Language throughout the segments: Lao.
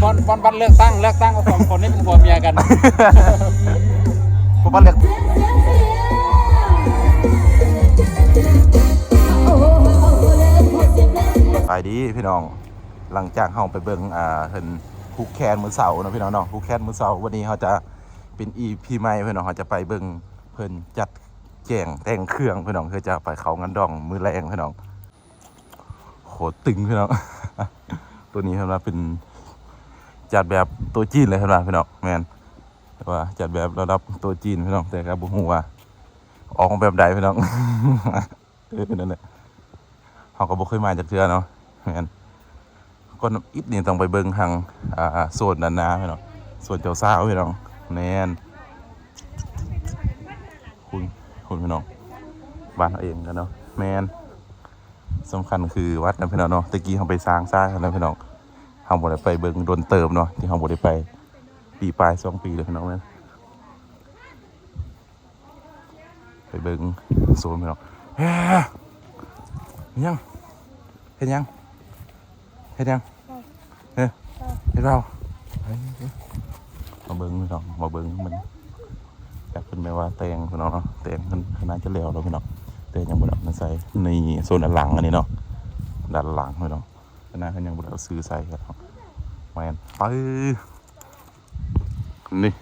ວັນ ວັນ ວັນເລືອກຕັ້ງ ເລືອກຕັ້ງເອົາສອງຄົນນີ້ເປັນຜົວເມຍກັນ ບໍ່ ວັນເລືອກ ສະບາຍດີພີ່ນ້ອງ ຫຼັງຈາກເຮົາໄປເບິ່ງ ອ່າ ເພິ່ນຜູກແຂນມື້ເຊົ້າເນາະພີ່ນ້ອງເນາະ ຜູກແຂນມື້ເຊົ້າ ວັນນີ້ເຮົາຈະເປັນອີພີໃໝ່ພີ່ນ້ອງ ເຮົາຈະໄປເບິ່ງເພິ່ນຈັດແຈງແຕ່ງເຄື່ອງພີ່ນ້ອງ ເພື່ອຈະໄປເຂົ້າງານດອງມື້ແລງພີ່ນ້ອງ. ໂຄດຕຶງພີ່ນ້ອງ ໂຕນີ້ເພິ່ນວ່າເປັນຈັດແບບໂຕຈີນເລີຍເພິ່ນວ່າພີ່ນ້ອງ ແມ່ນ ແຕ່ວ່າຈັດແບບລະດັບໂຕຈີນພີ່ນ້ອງ ແຕ່ກໍບໍ່ຮູ້ວ່າອອກມາແບບໃດພີ່ນ້ອງ ເອີ ນັ້ນແຫຼະ ເຮົາກໍບໍ່ເຄີຍມາຈັກເທື່ອເນາະ ແມ່ນ ກ່ອນອື່ນນີ້ຕ້ອງໄປເບິ່ງທາງ ອ່າ ໂຊນດ້ານໜ້າພີ່ນ້ອງ ໂຊນເຈົ້າສາວພີ່ນ້ອງ ແມ່ນ ຄຸນ ຄຸນພີ່ນ້ອງ ບ້ານເຮົາເອງກັນເນາະ ແມ່ນ ສຳຄັນຄືວັດນະພີ່ນ້ອງເນາະ ແຕ່ກີ້ເຮົາໄປສ້າງຊາຍຫັ້ນນະພີ່ນ້ອງ ເຮົາບໍ່ໄດ້ໄປເບິ່ງດົນເຕີບເນາະ ທີ່ເຮົາບໍ່ໄດ້ໄປ ປີປາຍສອງປີແລ້ວພີ່ນ້ອງເອີຍ ໄປເບິ່ງໂຊນພີ່ນ້ອງ ເຮັດຫຍັງ ເຮັດຫຍັງ ເຮັດຫຍັງ ເອີ ເຮັດເວົ້າ ມາເບິ່ງພີ່ນ້ອງ ມາເບິ່ງມັນ ຢາກເປັນແບບວ່າແຕ່ງພີ່ນ້ອງເນາະ ແຕ່ງເພິ່ນໜ້າຈະແລ້ວແລ້ວພີ່ນ້ອງ ແຕ່ຍັງບໍ່ໄດ້ເອົາມາໃສ່ ນີ້ໂຊນດ້ານຫຼັງອັນນີ້ເນາະ ດ້ານຫຼັງພີ່ນ້ອງ ໜ້າເພິ່ນຍັງບໍ່ໄດ້ເອົາຊື່ໃສ່ພີ່ນ້ອງ ແມ່ນ ປຶ ນີ້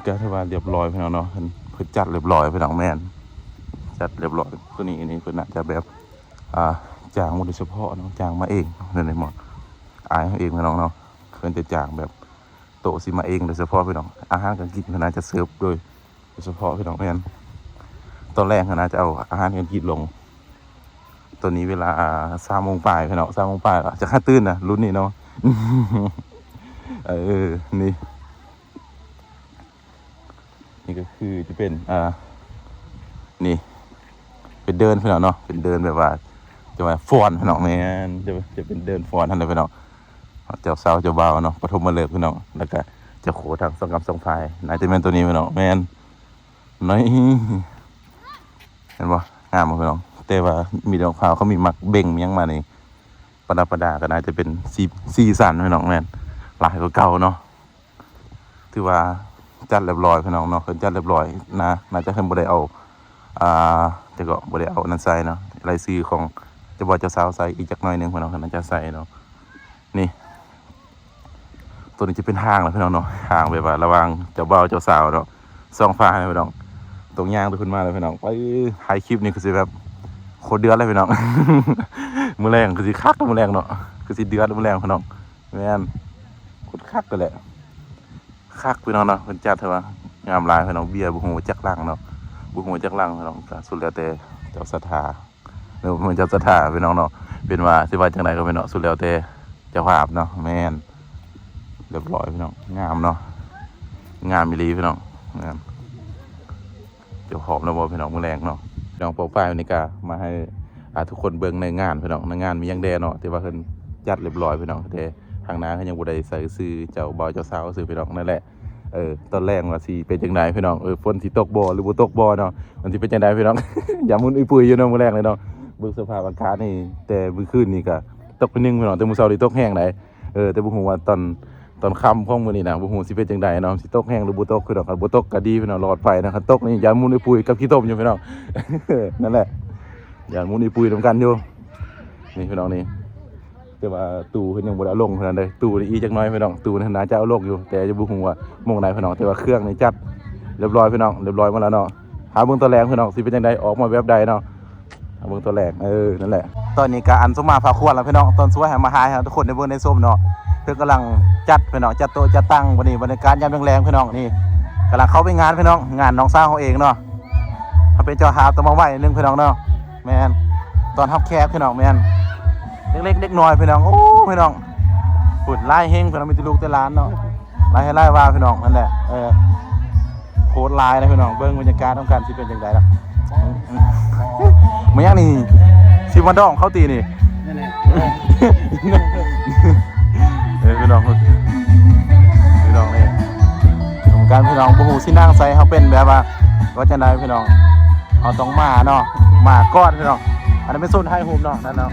ກໍຖືວ່າລຽບຮ້ອຍພີ່ນ້ອງເນາະ ເພິ່ນ ເພິ່ນຈັດລຽບຮ້ອຍພີ່ນ້ອງ ແມ່ນ ຈັດລຽບຮ້ອຍ ໂຕນີ້ນີ້ເພິ່ນອາດຈະແບບ ອ່າ ຈ້າງໂດຍສະເພາະເນາະ ຈ້າງມາເອງ ເພິ່ນນີ້ໝໍ ອາຍເຮົາເອງພີ່ນ້ອງເນາະ ເພິ່ນຈະຈ້າງແບບໂຕະຊິມາເອງໂດຍສະເພາະພີ່ນ້ອງ ອາຫານການກິນເພິ່ນອາດຈະເສີບໂດຍ ໂດຍສະເພາະພີ່ນ້ອງ ແມ່ນ ຕອນແລກຫັ້ນນະຈະເອົາອາຫານການກິນລົງ ຕອນນີ້ເວລາສາມໂມງປາຍພີ່ນ້ອງ ສາມໂມງປາຍລະ ຈັກຫາຕື່ນນະ ລຸ້ນນີ້ເນາະ ເອີ ນີ້ ນີ້ກໍຄືຈະເປັນ ອ່າ ນີ້ ເປັນເດີ່ນພີ່ນ້ອງເນາະ ເປັນເດີ່ນແບບວ່າ ຈະວ່າຟ້ອນພີ່ນ້ອງ ແມ່ນ ຈະ ຈະເປັນເດີ່ນຟ້ອນຫັ້ນແຫຼະພີ່ນ້ອງ ເຈົ້າສາວເຈົ້າບ່າວເນາະ ປະຖົມມະເລີກພີ່ນ້ອງ ແລ້ວກະເຈົ້າໂຄທັງສອງກັບສອງຝ່າຍ ໜ້າຈະແມ່ນໂຕນີ້ພີ່ນ້ອງ ແມ່ນ ນີ້ ເຫັນບໍ່ ງາມບໍ່ພີ່ນ້ອງ ແຕ່ວ່າມີດອກພາວ ເຂົາມີໝາກເບັງມີຫຍັງມານີ້ ປະດັບປະດາ ກໍໜ້າຈະເປັນສີ ສີສັນພີ່ນ້ອງ ແມ່ນ ຫຼາຍກວ່າເກົ່າເນາະ ຖືວ່າຈັດລຽບຮ້ອຍພີ່ນ້ອງເນາະ ເພິ່ນຈັດລຽບຮ້ອຍນະ ໜ້າຈະເພິ່ນບໍ່ໄດ້ເອົາ ອ່າ ແຕ່ກໍບໍ່ໄດ້ເອົາອັນນັ້ນໃສ່ເນາະ ລາຍຊື່ຂອງເຈົ້າບ່າວເຈົ້າສາວໃສ່ອີກຈັກໜ້ອຍໜຶ່ງພີ່ນ້ອງ ເພິ່ນໜ້າຈະໃສ່ເນາະ ນີ້ ໂຕນີ້ຈະເປັນຮ່າງແລ້ວພີ່ນ້ອງເນາະ ຮ່າງແບບວ່າລະຫວ່າງເຈົ້າບ່າວເຈົ້າສາວເນາະ ສອງຝ່າຍພີ່ນ້ອງ ຕ້ອງຍ່າງໂຕຂຶ້ນມາແລ້ວພີ່ນ້ອງ ໄປ ຖ່າຍຄລິບນີ້ຄືຊິແບບໂຄດເດືອດເລີຍພີ່ນ້ອງ ມື້ແລງຄືຊິຄັກມື້ແລງເນາະ ຄືຊິເດືອດມື້ແລງພີ່ນ້ອງ ແມ່ນ ໂຄດຄັກເລີຍແຫຼະ ຄັກພີ່ນ້ອງເນາະ ເພິ່ນຈັດໃຫ້ວ່າງາມຫຼາຍພີ່ນ້ອງ ເບຍບໍ່ຮູ້ຈັກຫຼັງເນາະ ບໍ່ຮູ້ຈັກຫຼັງພີ່ນ້ອງ ກໍສຸດແລ້ວແຕ່ເຈົ້າສັດທາ ເອີ ເພິ່ນເຈົ້າສັດທາພີ່ນ້ອງເນາະ ເປັນວ່າຊິວ່າຈັ່ງໃດກໍແມ່ນເນາະ ສຸດແລ້ວແຕ່ເຈົ້າພາບເນາະ ແມ່ນ ລຽບຮ້ອຍພີ່ນ້ອງ ງາມເນາະ ງາມອີ່ຫຼີພີ່ນ້ອງ ງາມ ຈະພ້ອມແລ້ວບໍ່ພີ່ນ້ອງ ມື້ແລງເນາະ ພີ່ນ້ອງ ປອກປ້າຍນີ້ກະມາໃຫ້ ອ່າ ທຸກຄົນເບິ່ງໃນງານພີ່ນ້ອງ ໃນງານມີຫຍັງແດ່ເນາະ ທີ່ວ່າເພິ່ນຈັດລຽບຮ້ອຍພີ່ນ້ອງ ແຕ່ທາງໜ້າເພິ່ນຍັງບໍ່ໄດ້ໃສ່ຊື່ເຈົ້າບ່າວເຈົ້າສາວຊື່ພີ່ນ້ອງ ນັ້ນແຫຼະ ເອີ ຕອນແລງວ່າຊິເປັນຈັ່ງໃດພີ່ນ້ອງ ເອີ ຝົນຊິຕົກບໍ່ ຫຼືບໍ່ຕົກບໍ່ເນາະ ມັນຊິເປັນຈັ່ງໃດພີ່ນ້ອງ ຢ່າມຸ່ນອຸຍປຸຍຢູ່ເນາະ ມື້ແລງນີ້ເນາະ ເບິ່ງສະພາບອາກາດນີ້ ແຕ່ມື້ຄືນນີ້ກະຕົກໜ້ອຍໜຶ່ງພີ່ນ້ອງ ແຕ່ມື້ເຊົ້ານີ້ຕົກແຮງໃດ ເອີ ແຕ່ບໍ່ຮູ້ວ່າຕອນ ຕອນຄ່ຳຂອງມື້ນີ້ນະ ບໍ່ຮູ້ຊິເປັນຈັ່ງໃດເນາະ ຊິຕົກແຮງຫຼືບໍ່ຕົກ ຄືດອກ ຄັນບໍ່ຕົກກໍດີພີ່ນ້ອງ ລອດໄປນະ ຄັນຕົກນີ້ຢ້ານມຸ່ນອຸຍປຸຍກັບຂີ້ຕົມຢູ່ພີ່ນ້ອງ ນັ້ນແຫຼະ ຢ້ານມຸ່ນອຸຍປຸຍນຳກັນຢູ່ ນີ້ພີ່ນ້ອງນີ້ ແຕ່ວ່າຕູ້ເພິ່ນຍັງບໍ່ໄດ້ເອົາລົງເທົ່ານັ້ນເດ້ ຕູ້ນີ້ອີກຈັກໜ້ອຍພີ່ນ້ອງ ຕູ້ນີ້ໜ້າຈະເອົາລົງຢູ່ ແຕ່ຍັງບໍ່ຮູ້ວ່າໂມງໃດພີ່ນ້ອງ ແຕ່ວ່າເຄື່ອງນີ້ຈັດລຽບຮ້ອຍພີ່ນ້ອງ ລຽບຮ້ອຍໝົດແລ້ວເນາະ ຖ້າເບິ່ງຕອນແລງພີ່ນ້ອງ ຊິເປັນຈັ່ງໃດ ອອກມາແບບໃດເນາະ ເບິ່ງຕອນແລງ ເອີ ນັ້ນແຫຼະ ຕອນນີ້ກະອັນສົມມາພາຄວນແລ້ວພີ່ນ້ອງ ຕອນສວຍໃຫ້ມາຖ່າຍໃຫ້ທຸກຄົນໄດ້ເບິ່ງໄດ້ຊົມເນາະ ເພິ່ນກຳລັງຈັດພີ່ນ້ອງ ຈັດໂຕະຈັດຕັ່ງ ບັດນີ້ບັນຍາກາດຍາມແລງໆພີ່ນ້ອງ ນີ້ກຳລັງເຂົ້າໄປງານພີ່ນ້ອງ ງານນ້ອງສາວເຮົາເອງເນາະ ເຮົາເປັນເຈົ້າພາບ ຕ້ອງມາໄຫວ້ໜຶ່ງພີ່ນ້ອງເນາະ ແມ່ນ ຕ້ອນຮັບແຂກພີ່ນ້ອງ ແມ່ນ ເລັກໆເດັກນ້ອຍພີ່ນ້ອງ ໂອ້ ພີ່ນ້ອງ ພຸ້ນ ຫຼາຍແຮງພີ່ນ້ອງ ມີແຕ່ລູກແຕ່ຫຼານເນາະ ຫຼາຍໃຫ້ຫຼາຍວ່າພີ່ນ້ອງ ນັ້ນແຫຼະ ເອີ ໂຄດຫຼາຍນະພີ່ນ້ອງ ເບິ່ງບັນຍາກາດນຳກັນຊິເປັນຈັ່ງໃດລະ ແມ່ນຫຍັງນີ້ ຊິມາດອງເຂົາຕິນີ້ ນັ້ນແຫຼະ ເອີ ພີ່ນ້ອງ ພີ່ນ້ອງນີ້ ນຳກັນພີ່ນ້ອງ ບໍ່ຮູ້ຊິນັ່ງໃສ ເຮົາເປັນແບບວ່າ ວ່າຈັ່ງໃດພີ່ນ້ອງ ເຮົາຕ້ອງມາເນາະ ມາກ່ອນພີ່ນ້ອງ ອັນນັ້ນເປັນໂຊນຖ່າຍຮູບເນາະ ນັ້ນເນາະ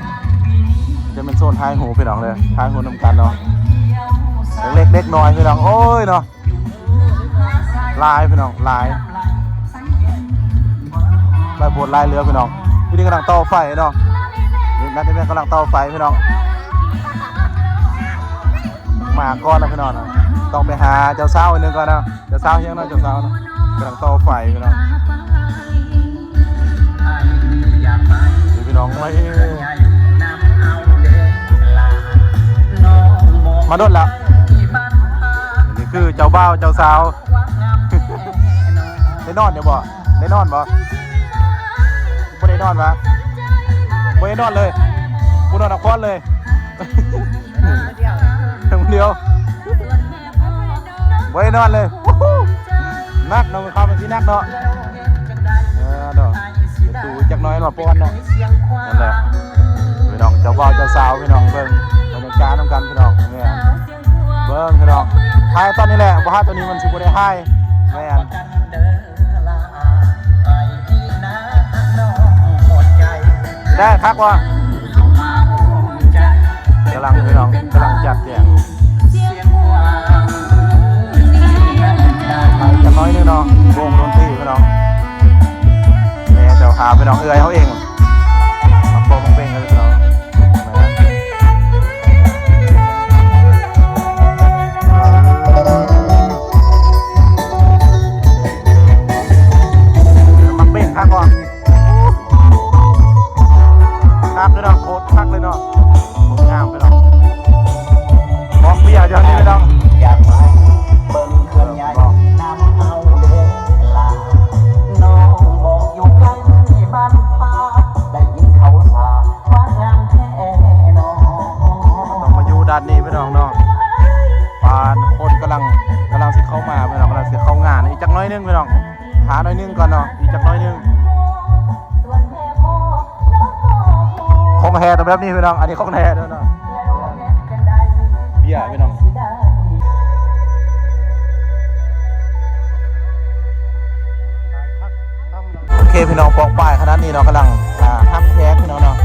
ຈະເປັນໂຊນຖ່າຍຮູບພີ່ນ້ອງເດີ ຖ່າຍຮູບນຳກັນເນາະ ເດັກນ້ອຍພີ່ນ້ອງ ໂອ້ຍເນາະ ຫຼາຍພີ່ນ້ອງ ຫຼາຍ ຫຼາຍໂພດຫຼາຍເຫຼືອພີ່ນ້ອງ. ຢູ່ນີ້ກຳລັງຕໍ່ໄຟເນາະ ນັກຮຽນກຳລັງຕໍ່ໄຟພີ່ນ້ອງ. ມາກ່ອນນະພີ່ນ້ອງນະ ຕ້ອງໄປຫາເຈົ້າສາວໜຶ່ງກ່ອນນະ. ເຈົ້າສາວເຮັດຫຍັງເນາະ ເຈົ້າສາວເນາະ ກຳລັງຕໍ່ໄຟພີ່ນ້ອງ. ນີ້ພີ່ນ້ອງ ມາດົນແລ້ວ. ນີ້ຄືເຈົ້າບ່າວເຈົ້າສາວ ໄດ້ນອນຢູ່ບໍ່? ໄດ້ນອນບໍ່? ບໍ່ໄດ້ນອນຫວາ? ບໍ່ໄດ້ນອນເລີຍ ບໍ່ນອນພັກຜ່ອນເລີຍ ນອນຜູ້ດຽວ ບໍ່ໄດ້ນອນເລີຍ. ໜັກເນາະ ມື້ຄ່ຳມັນຊິໜັກເນາະ. ເອີ ເນາະ ຕູ້ຈັກໜ້ອຍມາປ້ອນເນາະ. ນັ້ນແຫຼະພີ່ນ້ອງ ເຈົ້າບ່າວເຈົ້າສາວພີ່ນ້ອງ ເບິ່ງບັນຍາກາດນຳກັນພີ່ນ້ອງ. ແມ່ນ ເບິ່ງພີ່ນ້ອງ ຖ່າຍຕອນນີ້ແຫຼະ ບໍ່ຫາຕອນນີ້ມັນຊິບໍ່ໄດ້ຖ່າຍ. ແມ່ນ ໄດ້ຄັກວ່າ ກຳລັງພີ່ນ້ອງ ກຳລັງຈັດແຈງ ຈັກໜ້ອຍໜຶ່ງເນາະ ວົງດົນຕີພີ່ນ້ອງ. ແມ່ເຈົ້າພາບພີ່ນ້ອງ ເອື້ອຍເຮົາເອງ ມາເປົ່າມາເປັ່ງກັນພີ່ນ້ອງ. ມັກເບັງຄັກວ່າ ຄັກເລີຍເນາະ ໂຄດຄັກເລີຍເນາະ ໂຄດງາມເລີຍເນາະ. ບອກເບຍດຽວນີ້ເລີຍເນາະ ຢາກມາເບິ່ງເຄື່ອນໃຫຍ່ນຳເຮົາເດີຫຼ້າ ນ້ອງບໍ່ຢູ່ໃກ້ບ້ານພາ ໄດ້ຍິນເຂົາສາ ວ່າງາມແທ້ເນາະ. ຕ້ອງມາຢູ່ດ້ານນີ້ພີ່ນ້ອງເນາະ ປານຄົນກຳລັງ ກຳລັງຊິເຂົ້າມາພີ່ນ້ອງ ກຳລັງຊິເຂົ້າງານ ອີກຈັກໜ້ອຍໜຶ່ງພີ່ນ້ອງ ຖ້າໜ້ອຍໜຶ່ງກ່ອນເນາະ ອີກຈັກໜ້ອຍໜຶ່ງ. ຂອງແທ້ຕ້ອງແບບນີ້ພີ່ນ້ອງ ອັນນີ້ຂອງແທ້ເດີເນາະ ເບຍພີ່ນ້ອງ. ໂອເຄພີ່ນ້ອງ ປອງປາຍຂະໜາດນີ້ເນາະ ກຳລັງ ອ່າ ຮັບແຂກພີ່ນ້ອງເນາະ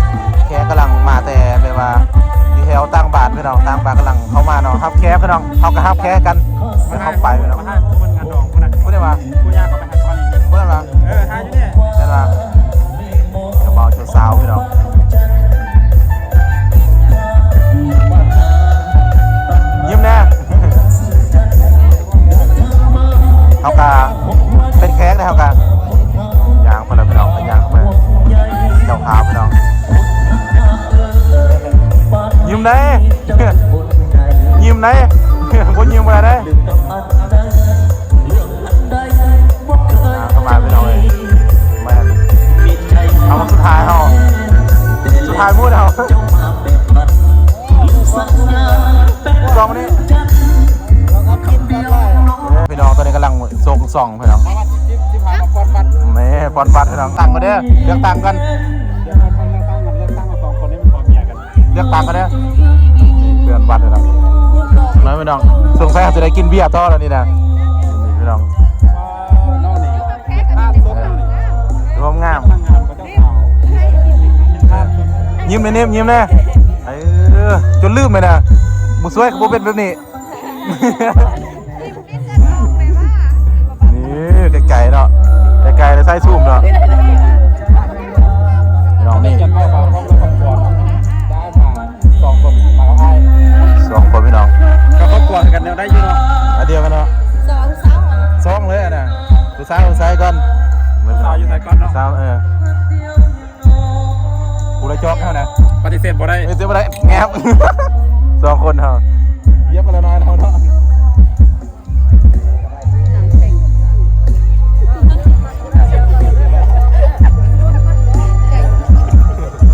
ແຂກກຳລັງມາແຕ່ແບບວ່າຢູ່ແຖວຕ່າງບ້ານພີ່ນ້ອງ ຕ່າງບ້ານກຳລັງເຂົ້າມາເນາະ ຮັບແຂກພີ່ນ້ອງ ເຮົາກໍຮັບແຂກກັນ ເຂົ້າໄປພີ່ນ້ອງ. ຜູ້ໃດວ່າ ຜູ້ຍ່າງເຂົ້າໄປຫາກ່ອນອີກ ຜູ້ນັ້ນວ່າ ເອີ ຖ່າຍຢູ່ນີ້ ແມ່ນວ່າ ເຈົ້າບ່າວເຈົ້າສາວພີ່ນ້ອງ ຍິ້ມແດ່. ເຮົາກະເປັນແຂກເດ້ ເຮົາກະຍ່າງໄປແລ້ວພີ່ນ້ອງ ຍ່າງໄປ ເຈົ້າພາບພີ່ນ້ອງ ຍິ້ມແດ່ ຍິ້ມແດ່ ບໍ່ຍິ້ມບໍ່ໄດ້ເດ້. ອ່າ ເຂົ້າມາພີ່ນ້ອງເອີຍ ແມ່ນ ເອົາ ສຸດທ້າຍເຮົາ ສຸດທ້າຍໝູ່ເຮົາ ກອງນີ້ ເອີ ພີ່ນ້ອງ ຕອນນີ້ກຳລັງສົ່ງຊອງພີ່ນ້ອງ ແມ່ ປ່ອນບັດພີ່ນ້ອງ ຕັ້ງກ່ອນເດີ ເລືອກຕັ້ງກ່ອນ ເລືອກຕັ້ງກ່ອນເດີ. ເພື່ອນວັດເນາະ ນ້ອຍພີ່ນ້ອງ ສົງໄສເຮົາຈະໄດ້ກິນເບຍຕໍ່ແລ້ວນີ້ນະ ນີ້ພີ່ນ້ອງ ເອີ ລວມງາມ ຍິ້ມແດ່ ເນມ ຍິ້ມແດ່ ເອີ ຈົນລືມແມ່ນນະ ບໍ່ຊ່ວຍກໍບໍ່ເປັນແບບນີ້. ນີ້ ໃກ້ໆ ເນາະ ໃກ້ໆ ແລ້ວໃສ່ຊູມເນາະ ພີ່ນ້ອງ ນີ້ ສອງຄົນ ສອງຄົນພີ່ນ້ອງ ກໍຄອບຄົວຄືກັນແນວໃດຢູ່ເນາະ ອັນດຽວກັນເນາະ ສອງ ສາມ ສອງເລີຍນະ ຜູ້ສາວ ຜູ້ຊາຍກ່ອນ ຜູ້ສາວຢູ່ໃສກ່ອນເນາະ ຜູ້ສາວ ເອີ. ຜູ້ລະຈອກເຮົານະ ປະຕິເສດບໍ່ໄດ້ ປະຕິເສດບໍ່ໄດ້ ແງບ ສອງຄົນເຮົາ ຢຽບກັນລະໜ້ອຍເຮົາເນາະ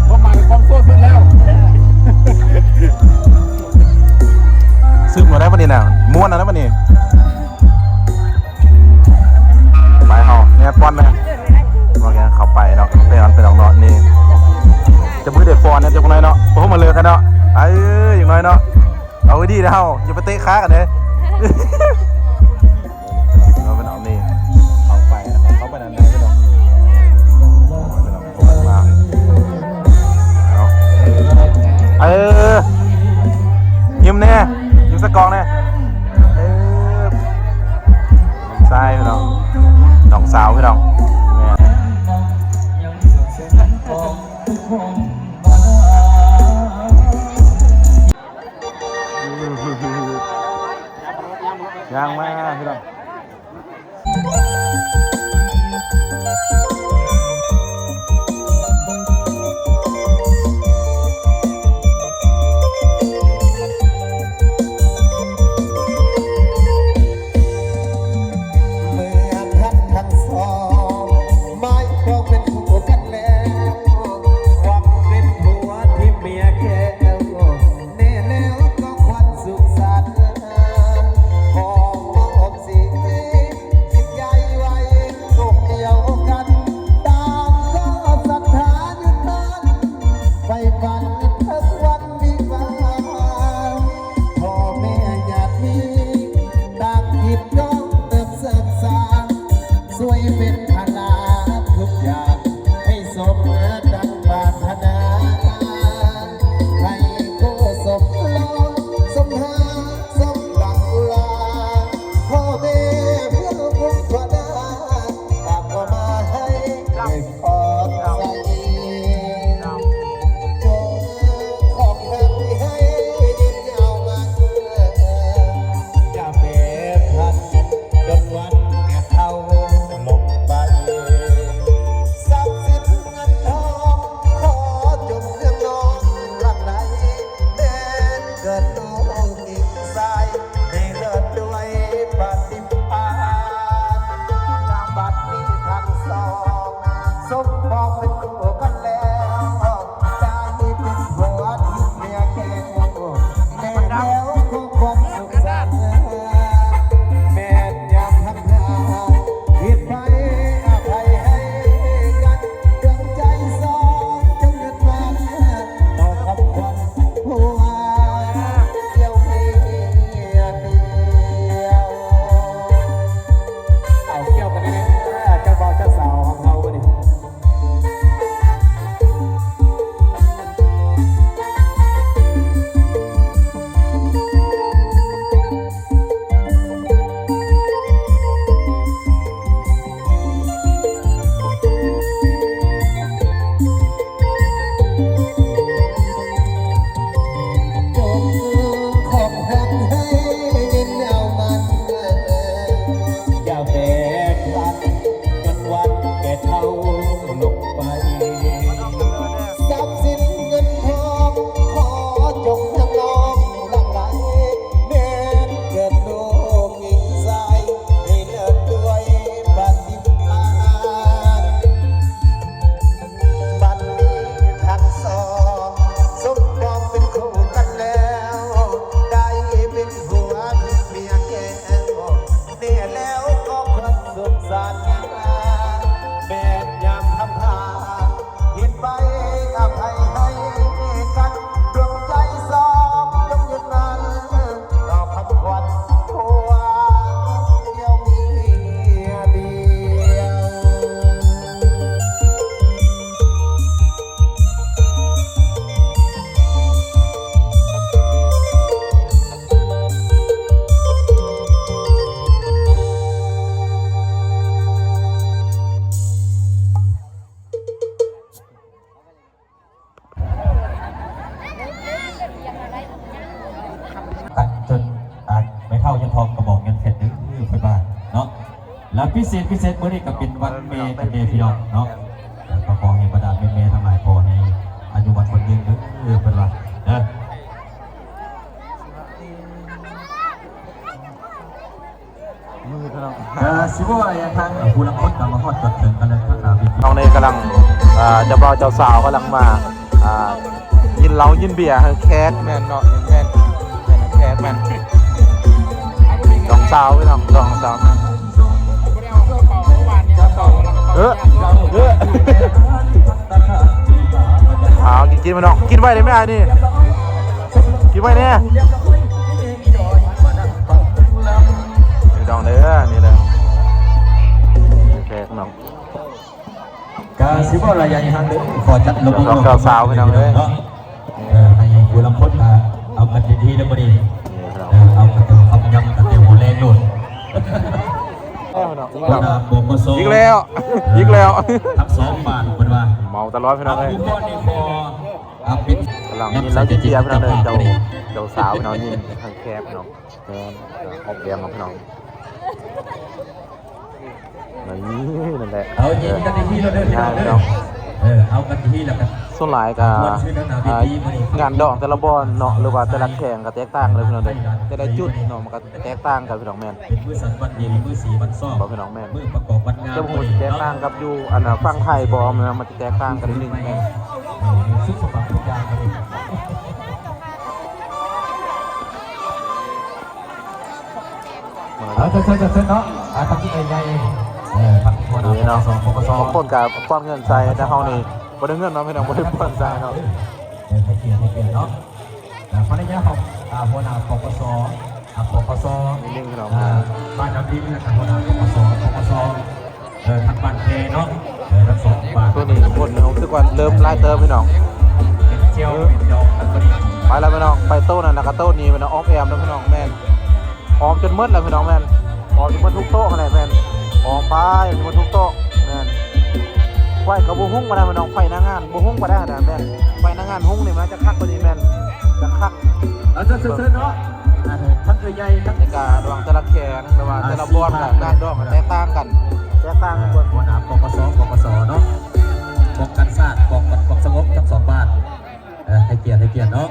ຄວາມໝາຍຂອງຄວາມໂສດເບິດແລ້ວ ຊຶບມາໄດ້ບັດນີ້ນະ ມ່ວນແລ້ວບັດນີ້. ໄປເຮົາແນບປ່ອນນະ ວ່າແກເຂົ້າໄປເນາະ ໄປນອນ ໄປນອນເນາະ ນີ້ ຈະບໍ່ໄດ້ຟ້ອນນະ ຈັກໜ້ອຍເນາະ ໂອ້ ມາເລີກກັນເນາະ ເອີ ຢ່າງໜ້ອຍເນາະ ເອົາດີໆ ເຮົາ ຢ່າໄປເຕະຂາກັນເດ້ ເອົາໄປນອນນີ້ ເຂົ້າໄປນະ ເຂົ້າໄປນອນໄດ້ເນາະ ເອີ ຍິ້ມແດ່ ຍິ້ມໃສ່ກ້ອງແດ່. ຊາຍພີ່ນ້ອງ ນ້ອງສາວພີ່ນ້ອງ ແມ່ນ ຍ່າງມາພີ່ນ້ອງ. ເມື່ອທ່ານທັງສອງໝາຍປອງເປັນຄູ່ກັນແລ້ວ ຄວາມເປັນຜົວທິ້ມເມຍແກ້ວ ແນ່ແລ້ວກໍຄວນສຸກສັນ ຂໍມອບສິດໃຫ້ຈິດໃຈໄວ້ອົກດຽວກັນ ຕ່າງກໍສັດທາຍຶດໝັ້ນ ໄຟຝັນເຖິງວັນວິວາ ພໍ່ແມ່ຍາດມີຕ່າງຄິດນ້ອງເຕີບເສີມສ້າງ ຊ່ວຍເປັນພາລາທຸກຢ່າງ ໃຫ້ສົມດັ່ງປາດຖະໜາ ໃຫ້ຄູ່ສົມລໍ ສົມຫາ ສົມດັ່ງອຸລາ ພໍ່ແມ່ເພື່ອບຸນພະດາ ຝາກເອົາມາໃຫ້ ອອກໃສ ຈົ່ງຂອງຮັກໃຫ້ຍືນຍາວນານ ຢ່າແປພັນ ຈົນວັນແກ່ເຖົ້າລົງໄປ ຊັບສິນເງິນທອງ ຂໍຈົ່ງເຮືອງນອງຫຼັ່ງໄຫຼ ແມ່ນເກີດລູກຍິງຊາຍ ໃຫ້ເລີດດ້ວຍປາຕິ ອາ ບັດນີ້ທັງສອງສົມປອງເປັນຄູ່ກັນແລ້ວ ໄດ້ເປັນຜົວທິ້ມເມຍແກ້ວ ແນ່ແລ້ວກໍຄວາມສຸກສັນ ແມ່ນຍາມທຳທານ ຜິດໄປອະໄພໃຫ້ກັນ ດວງໃຈສອງຈົ່ງຍຶດໝັ້ນ ຕໍ່ຄຳຂວັນ ຜົວດຽວເມຍດຽວ ເອົາແກ້ວກັນແນ່ເຈົ້າບ່າວເຈົ້າສາວຂອງເຮົາບັດນີ້. ບັດນີ້ທັງສອງສົມປອງເປັນຄູ່ກັນແລ້ວ ໄດ້ເປັນຜົວທິ້ມເມຍແກ້ວ ແນ່ແລ້ວກໍຄວນສຸກສັນ ແມ່ນຍາມທຳທານ ຜິດໄປອະໄພໃຫ້ກັນ ດວງໃຈສອງຈົ່ງຍຶດໝັ້ນ ຕໍ່ຄຳຂວັນຜົວດຽວເມຍດຽວ. ຕັດຈົນ ອ່າ ແມ່ເຖົ້າຍັງທອງກະບອກຍັງແຂນເດີ ເພິ່ນວ່າເນາະ. ແລ້ວພິເສດ ພິເສດມື້ນີ້ກະເປັນວັນແມ່ກັນແດ່ພີ່ນ້ອງເນາະ ກະຂໍໃຫ້ບັນດາແມ່ໆທັງຫຼາຍ ຂໍໃຫ້ອາຍຸໝັ້ນຂວັນຍືນເດີ ເພິ່ນວ່າເດີ. ກະຊິບໍ່ວ່າຫຍັງ ທາງຜູ້ລັງຄົນກະມາຮອດຈອດເຖິງກັນແລ້ວ ທາງໜ້າເວທີ ນ້ອງເນກຳລັງ ອ່າ ເຈົ້າບ່າວເຈົ້າສາວກຳລັງມາ ອ່າ ກິນເຫຼົ້າກິນເບຍໃຫ້ແຂກ ແມ່ນເນາະ ແມ່ນ ແມ່ນແຂກ ແມ່ນ ນ້ອງສາວພີ່ນ້ອງ ນ້ອງສາວ ເອີ ເອີ ເອົາ ກິນ ກິນພີ່ນ້ອງ ກິນໄວ້ເດ້ແມ່ ອັນນີ້ ກິນໄວ້ແນ່. ພີ່ນ້ອງເດີ ນີ້ເດີ ແຂກນ້ອງ ກະຊິບໍ່ຫຼາຍຢ່າງທາງເດີ ຂໍຈັດລະບົບ ເຈົ້າສາວພີ່ນ້ອງເອີຍ ເນາະ ເອີ ໃຫ້ຜູ້ລາງຄົນກະເອົາກັນເຕັມທີ່ເລີຍມື້ນີ້ ເອີ ເອົາກັນເຕັມຄຳຍຳກັນແຕ່ຫົວແລງໂລດ. ເອີ ອີກແລ້ວ ອີກແລ້ວ ທັງສອງບ້ານເພິ່ນວ່າ ເມົາຕະຫຼອດພີ່ນ້ອງເອີຍ. ກຳລັງຍິນລາວເຈຍເຈຍພີ່ນ້ອງເດີ ເຈົ້າ ເຈົ້າສາວພີ່ນ້ອງຍິນທາງແຂກພີ່ນ້ອງ. ແມ່ນ ອອກແດງເນາະພີ່ນ້ອງ. ນີ້ ນັ້ນແຫຼະ ເອົາຍິນກັນທີ່ທີ່ເດີພີ່ນ້ອງເດີ. ເອີ ເອົາກັນທີ່ທີ່ແລ້ວກັນ ສ່ວນຫຼາຍກໍ ອ່າ ງານດອງແຕ່ລະບ່ອນເນາະ ຫຼືວ່າແຕ່ລະແຂວງກໍແຕກຕ່າງເລີຍພີ່ນ້ອງເດີ ແຕ່ລະຈຸດເນາະ ມັນກໍແຕກຕ່າງກັນພີ່ນ້ອງ. ແມ່ນ ເປັນມື້ສັນວັນດີ ມື້ສີວັນຊອກ ບໍ່ພີ່ນ້ອງ. ແມ່ນ ມື້ປະກອບວັນງານ ແຕ່ບໍ່ຮູ້ຊິແຕກຕ່າງກັບຢູ່ ອັນນ່າ ຝັ່ງໄທບໍ່ ມັນ ມັນຊິແຕກຕ່າງກັນນິດໜຶ່ງ. ແມ່ນ ສຸດສະບັບທຸກຢ່າງ. ເອົາ ເຊີນ ເຊີນ ເຊີນເນາະ ອ່າ ທາງທີ່ໃຫຍ່ ເອີ ທາງຫົວໜ້າ ນີ້ເນາະ ປກສ ປກສ ບາງຄົນກໍກວາດເງິນໃສ່ ແຕ່ເຮົານີ້ບໍ່ໄດ້ເງິນເນາະພີ່ນ້ອງ ບໍ່ໄດ້ກວາດໃສ່ເນາະ. ເອີ ໃຫ້ກຽດ ໃຫ້ກຽດເນາະ ອ່າ ພັນລະຍາຂອງ ອ່າ ຫົວໜ້າ ປກສ ອ່າ ປກສ ນິດໜຶ່ງພີ່ນ້ອງ ອ່າ ບ້ານນຳດິນ ແລ້ວກໍຫົວໜ້າ ປກສ ປກສ ເອີ ທາງບ້ານແພເນາະ ເອີ ທັງສອງບ້ານ. ໂຕນີ້ຄົນຮູ້ສຶກວ່າເລີ່ມຫຼາຍເຕີບພີ່ນ້ອງ. ເອີ ໄປແລ້ວພີ່ນ້ອງ ໄປໂຕນັ້ນ ແລ້ວກໍໂຕນີ້ພີ່ນ້ອງ ອ້ອມແອ້ມເນາະພີ່ນ້ອງ. ແມ່ນ ອ້ອມຈົນໝົດແລ້ວພີ່ນ້ອງ. ແມ່ນ ອ້ອມຈົນໝົດທຸກໂຕຫັ້ນແຫຼະ. ແມ່ນ ອ້ອມໄປຈົນໝົດທຸກໂຕ. ແມ່ນ ໄຟກໍບໍ່ຮຸ່ງປານໃດພີ່ນ້ອງ ໄຟໜ້າງານບໍ່ຮຸ່ງປານໃດຫັ້ນນະ. ແມ່ນ ໄຟໜ້າງານຮຸ່ງນີ້ມັນຈະຄັກກວ່ານີ້. ແມ່ນ ຈະຄັກ ເອີ ເຊີນໆເນາະ ອ່າ ທັງເອື້ອຍໃຫຍ່ ທັງ ແລ້ວກະລະຫວ່າງແຕ່ລະແຂວງ ຫຼືວ່າແຕ່ລະບ່ອນ ກະງານດອງກະແຕກຕ່າງກັນ ແຕກຕ່າງກັນ. ເອີ ຫົວໜ້າ ປກສ ປກສ ເນາະ ປ້ອງກັນຊາດ ປ້ອງກັນຄວາມສະຫງົບທັງສອງບ້ານ. ເອີ ໃຫ້ກຽດ ໃຫ້ກຽດເນາະ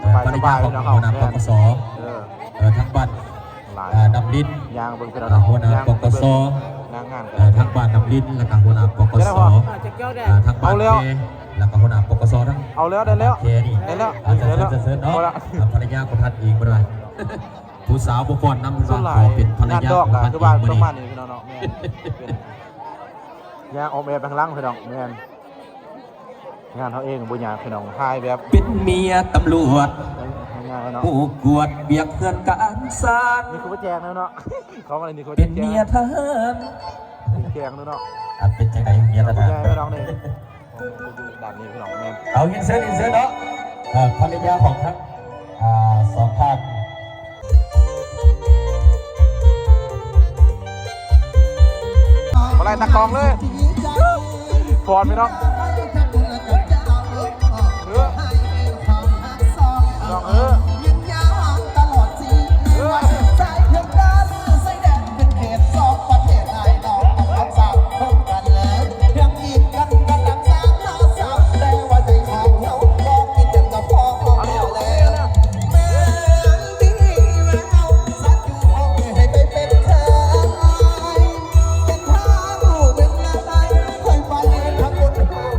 ເອີ ພັນລະຍາຂອງຫົວໜ້າ ປກສ ເອີ ເອີ ທາງບ້ານ ອ່າ ນ້ຳລິນ ຍ່າງເບິ່ງພີ່ນ້ອງ ອ່າ ຫົວໜ້າ ຍ່າງ ປກສ ເບິ່ງໜ້າງານ ເອີ ທາງບ້ານນ້ຳລິນ ແລ້ວກໍຫົວໜ້າ ປກສ ອ່າ ທາງບ້ານແຄ ແລ້ວກໍຫົວໜ້າ ປກສ ທັງ ເອົາແລ້ວ ໄດ້ແລ້ວ ແຄນີ້ ໄດ້ແລ້ວ ອ່າ ເຊີນໆເນາະ ອ່າ ພັນລະຍາຂອງທ່ານເອງເພິ່ນວ່າ ຜູ້ສາວບໍ່ຟ້ອນນຳ ເພິ່ນວ່າ ຂໍເປັນພັນລະຍາຂອງທ່ານເອງມື້ນີ້. ຍ່າງອ້ອມແອບໄປຂ້າງຫຼັງພີ່ນ້ອງ. ແມ່ນ ງານເຮົາເອງບໍ່ຍາກພີ່ນ້ອງ ຖ່າຍແບບ ເປັນເມຍຕຳຫຼວດ ງ່າຍໆເນາະ ຜູ້ກວດວຽກເຮືອນການຊານ. ນີ້ຄືວ່າແຈ້ງແລ້ວເນາະ ເຂົ້າມານີ້ຄືວ່າແຈ້ງ ເປັນເມຍທະຫານ ແຈ້ງແລ້ວເນາະ. ອ່ະ ເປັນຈັ່ງໃດເມຍທະຫານ ຜູ້ໃຫຍ່ພີ່ນ້ອງນີ້ ດ້ານນີ້ພີ່ນ້ອງ. ແມ່ນ ເອົາ ຍິນເຊີນ ຍິນເຊີນເນາະ ເອີ ພັນລະຍາຂອງທັງ ອ່າ ສອງທ່ານ ບໍ່ໄລ່ຕາກອງເລີຍ ຟ້ອນພີ່ນ້ອງ ເອີ ນ້ອງເອີ. ເປັນທາງລູກເປັນລາໄລ ຂ້ອຍໄປທຳບຸນ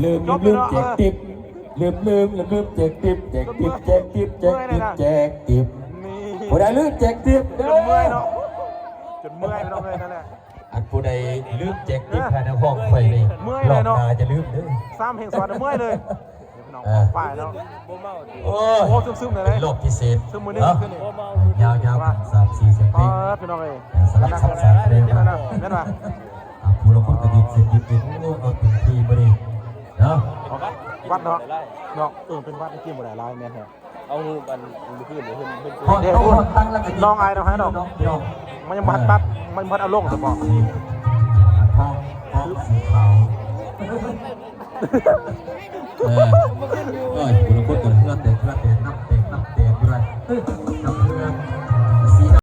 ລືມ ລືມແຈກຕິບ ລືມ ລືມ ລືມແຈກຕິບ ແຈກຕິບ ແຈກຕິບ ແຈກຕິບ ແຈກຕິບ ຜູ້ໃດລືມແຈກຕິບເດີ ຈົນເມື່ອຍເນາະ ຈົນເມື່ອຍພີ່ນ້ອງເອີຍ ນັ້ນແຫຼະ ອັນຜູ້ໃດລືມແຈກຕິບໃຫ້ນັກຮ້ອງຂ້ອຍນີ້ ເມື່ອຍເລີຍເນາະ ລອບໜ້າຢ່າລືມເດີ ຊ້ຳແຮງສອນເມື່ອຍເລີຍ ພີ່ນ້ອງປ້ອງປາຍເນາະ ໂອ້ຍ ໂອ້ ຊຶມໆ ເລີຍ ເປັນຮອບພິເສດ ຊຶມມື້ນີ້ ເນາະ ຄືນນີ້ ຍາວໆ ສາມສີ່ສຽງເພງ ປາດ ພີ່ນ້ອງເອີຍ ສະຫຼັບສັບສານເລີຍ ແມ່ນບໍ່ ອ່າ ຜູ້ລາງຄົນກໍຢືນເສັ້ນຢືນເອັນ ໂອ້ ເອົາເຕັມທີ່ມື້ນີ້ເນາະ ຫວັດເນາະ ເນາະ ເອີ ເປັນຫວັດ ກິນບໍ່ໄດ້ຫຼາຍ ແມ່ນແທ້ ເອົາ ອັນມື້ຄືນນີ້ເພິ່ນ ເພິ່ນ ເດ້ ນ້ອງອາຍນຳໃຫ້ດອກ ນ້ອງ ມັນຍັງບໍ່ທັນຕັດ ມັນບໍ່ທັນເອົາລົງຊັ້ນບໍ ເອີ ໂອ້ຍ ຜູ້ລາງຄົນກໍເຫື່ອແຕກ ເຫື່ອແຕກ ນ້ຳແຕກ ນ້ຳແຕກຢູ່ນັ້ນ